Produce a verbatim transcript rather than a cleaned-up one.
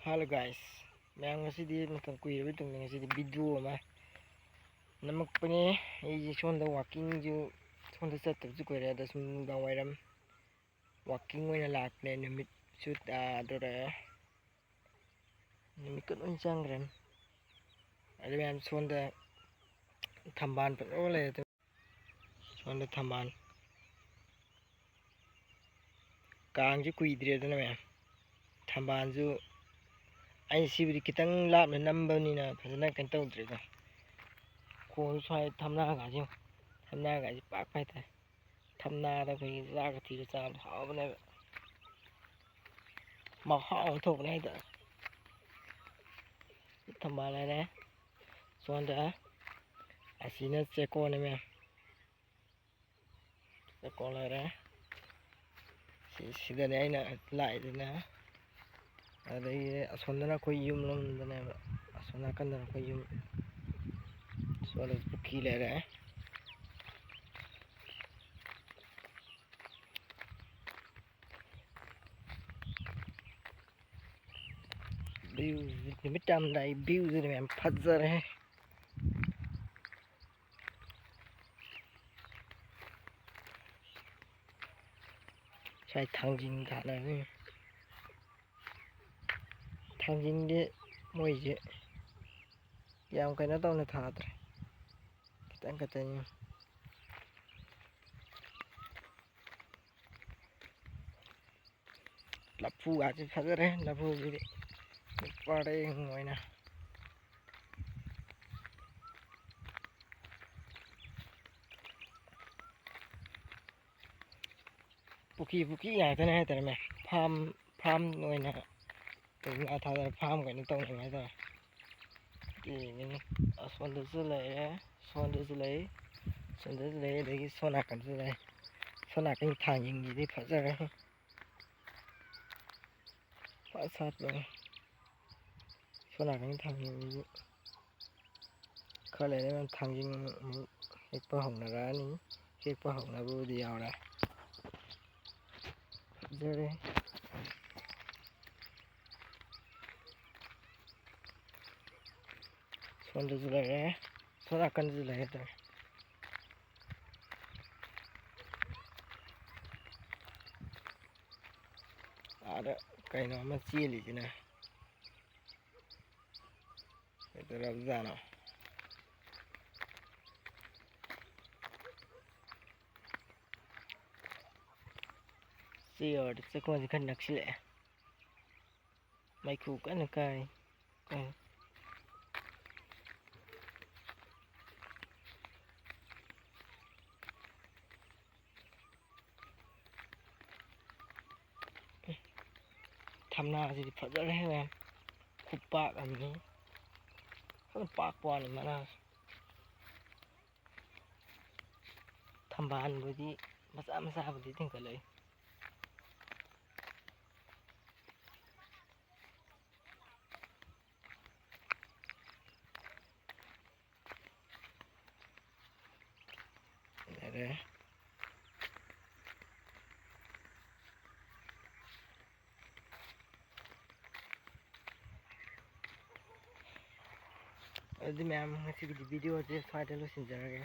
Hello guys, ꯃꯌꯥꯝ, ꯉꯁꯤꯗꯤ ꯃꯇꯝ ꯀꯨꯏꯔꯕ ꯇꯨꯡꯗ ꯉꯁꯤꯗꯤ video ꯑꯃ ꯅꯝꯃꯛꯄꯅꯦ꯫ ꯑꯩꯁꯦ ꯁꯣꯝꯗ walkingꯁꯨ, ꯁꯣꯝꯗ ꯆꯠꯇꯕꯁꯨ ꯀꯨꯏꯔꯦ꯫ ꯑꯗ ꯁꯨꯝ ꯅꯨꯡꯗꯥꯡ ꯋꯥꯏꯔꯝ walking ꯑꯣꯏꯅ ꯂꯥꯛꯄꯅꯦ꯫ ꯅꯨꯃꯤꯠꯁꯨ ꯇꯥꯗꯣꯔꯦ, ꯅꯨꯃꯤꯠꯀ ꯂꯣꯏ ꯆꯪꯈ꯭ꯔꯦ꯫ ꯑꯗꯨ ꯃꯌꯥꯝ, ꯁꯣꯝꯗ ꯊꯝꯕꯥꯜ ꯐꯖꯕ ꯂꯩꯔꯦ꯫ ꯁꯣꯝꯗ ꯊꯝꯕꯥꯜ, ꯀꯥꯡꯁꯨ ꯀꯨꯏꯗ꯭ꯔꯦꯗꯅ ꯃꯌꯥꯝ꯫ ꯊꯝꯕꯥꯜꯁꯨ ꯑꯩꯅ ꯁꯤꯕꯨꯗꯤ ꯈꯤꯇꯪ ꯂꯥꯞꯅ ꯅꯝꯕꯅꯤꯅ ꯐꯖꯅ ꯀꯩꯅꯣ ꯇꯧꯗ꯭ꯔꯦꯗ꯫ ꯈꯣꯡꯁꯨ ꯁ꯭ꯋꯥꯏ ꯊꯝꯅꯥꯒꯁꯦ ꯌꯦꯡꯉꯨ꯫ ꯊꯝꯅꯥꯒꯁꯦ ꯄꯥꯛꯄ ꯍꯥꯏꯇꯥꯔꯦ꯫ ꯊꯝꯅꯥꯗ ꯑꯩꯈꯣꯏꯒꯤ ꯆꯥꯛꯀ ꯊꯤꯔ ꯆꯥꯕꯗꯣ ꯍꯥꯎꯕꯅꯦꯕ꯫ ꯃꯍꯥꯎ ꯑꯃ ꯊꯣꯛꯄꯅꯦ ꯍꯥꯏꯇꯥꯔꯦ꯫ ꯊꯝꯕꯥꯜ ꯂꯩꯔꯦ꯫ ꯁꯣꯝꯗ ꯑꯁꯤꯅ ꯆꯦꯛꯀꯣꯟꯅꯦ ꯃꯌꯥꯝ꯫ ꯆꯦꯛꯀꯣꯟ ꯂꯩꯔꯦ꯫ ꯁꯤ-, ꯁꯤꯗꯅꯦ ꯑꯩꯅ ꯂꯥꯛꯏꯁꯤꯅ꯫ ꯑꯗꯒꯤ ꯑꯁꯣꯝꯗꯅ ꯑꯩꯈꯣꯏ ꯌꯨꯝ ꯂꯣꯝꯗꯅꯦꯕ꯫ ꯑꯁꯣꯝ ꯅꯥꯀꯟꯗꯅ ꯑꯩꯈꯣꯏ ꯌꯨꯝ꯫ ꯁꯣꯝꯗ ꯄꯨꯈ꯭ꯔꯤ ꯂꯩꯔꯦ꯫ View, ꯅꯨꯃꯤꯠ ꯇꯥꯔꯝꯗꯥꯏ viewꯁꯤꯗꯤ ꯃꯌꯥꯝ ꯐꯖꯔꯦ꯫ ꯁ꯭ꯋꯥꯏ ꯊꯥꯡꯖꯤꯡ ꯊꯥꯅꯔꯤ꯫ ꯊꯥꯡꯖꯤꯡꯗꯤ ꯃꯣꯏꯁꯦ ꯌꯥꯝ ꯀꯩꯅꯣ ꯇꯧꯅ ꯊꯥꯗ꯭ꯔꯦ, ꯈꯤꯇꯪ ꯈꯛꯇꯅꯤ꯫ ꯂꯐꯨꯒꯁꯦ ꯐꯖꯔꯦ꯫ ꯂꯐꯨꯁꯤꯗꯤ ꯄꯔꯦꯡ ꯑꯣꯏꯅ꯫ ꯄꯨꯈ꯭ꯔꯤ, ꯄꯨꯈ꯭ꯔꯤ ꯉꯥꯛꯇꯅꯦ ꯍꯥꯏꯇꯥꯔꯦ ꯃꯌꯥꯝ꯫ Farm, farm ꯑꯣꯏꯅ ꯉꯥ ꯊꯥꯗꯔ farm ꯀꯩꯅꯣ ꯇꯧꯅꯕ ꯍꯥꯏꯇꯥꯔꯦ꯫ ꯌꯦꯡꯉꯤꯅꯦ꯫ ꯑꯁꯣꯝꯗꯁꯨ ꯂꯩꯔꯦ, ꯁꯣꯝꯗꯁꯨ ꯂꯩ, ꯁꯣꯝꯗꯁꯨ ꯂꯩ, ꯑꯗꯒꯤ ꯁꯣꯝ ꯅꯥꯀꯟꯗꯁꯨ ꯂꯩ꯫ ꯁꯣꯝ ꯅꯥꯀꯟꯒꯤ ꯊꯥꯡꯖꯤꯡꯁꯤꯗꯤ ꯐꯖꯔꯦ꯫ ꯐꯖ ꯁꯥꯠꯄꯅꯦ꯫ ꯁꯣꯝ ꯅꯥꯀꯟꯒꯤ ꯊꯥꯡꯖꯤꯡꯁꯤꯁꯨ ꯈꯔ ꯂꯩꯔꯒ ꯊꯥꯡꯖꯤꯡ ꯑꯃꯨꯛ ꯍꯦꯛꯄ ꯍꯧꯅꯔꯛꯑꯅꯤ꯫ ꯍꯦꯛꯄ ꯍꯧꯅꯕꯕꯨꯗꯤ ꯌꯥꯎꯔꯦ꯫ ꯐꯖꯔꯦ꯫ ꯁꯣꯝꯗꯁꯨ ꯂꯩꯔꯦ, ꯁꯣꯝ ꯅꯥꯀꯟꯗꯁꯨ ꯂꯩꯔꯦ ꯇꯧꯔꯦ꯫ ꯑꯥꯗ ꯀꯩꯅꯣ ꯑꯃ ꯆꯦꯜꯂꯤꯁꯤꯅ ꯀꯩꯗꯧꯔꯕꯖꯥꯠꯅꯣ? ꯁꯤ ꯌꯧꯔꯗꯤ ꯆꯦꯛꯀꯣꯟꯁꯦ ꯈꯔ ꯅꯛꯁꯤꯜꯂꯛꯑꯦ꯫ ꯃꯩꯈꯨ ꯀꯟꯅ ꯀꯥꯔꯤ꯫ ꯎꯝ꯫ ꯊꯝꯅꯥꯁꯤꯗꯤ ꯐꯖꯔꯦꯍꯦ ꯃꯌꯥꯝ꯫ ꯈꯨꯄꯥꯛ ꯑꯃꯅꯤ꯫ ꯐꯖꯅ ꯄꯥꯛꯄ ꯋꯥꯅꯤ ꯃꯅꯥꯁꯦ꯫ ꯊꯝꯕꯥꯜꯕꯨꯗꯤ ꯃꯆꯥ ꯃꯆꯥꯕꯨꯗꯤ ꯊꯤꯡꯒꯠꯂꯛꯏ꯫ ꯌꯥꯔꯦ꯫ ꯑꯗꯨꯗꯤ ꯃꯌꯥꯝ, ꯉꯁꯤꯒꯤꯗꯤ video ꯁꯦ ꯁ꯭ꯋꯥꯏꯗ ꯂꯣꯏꯁꯤꯟꯖꯔꯒꯦ꯫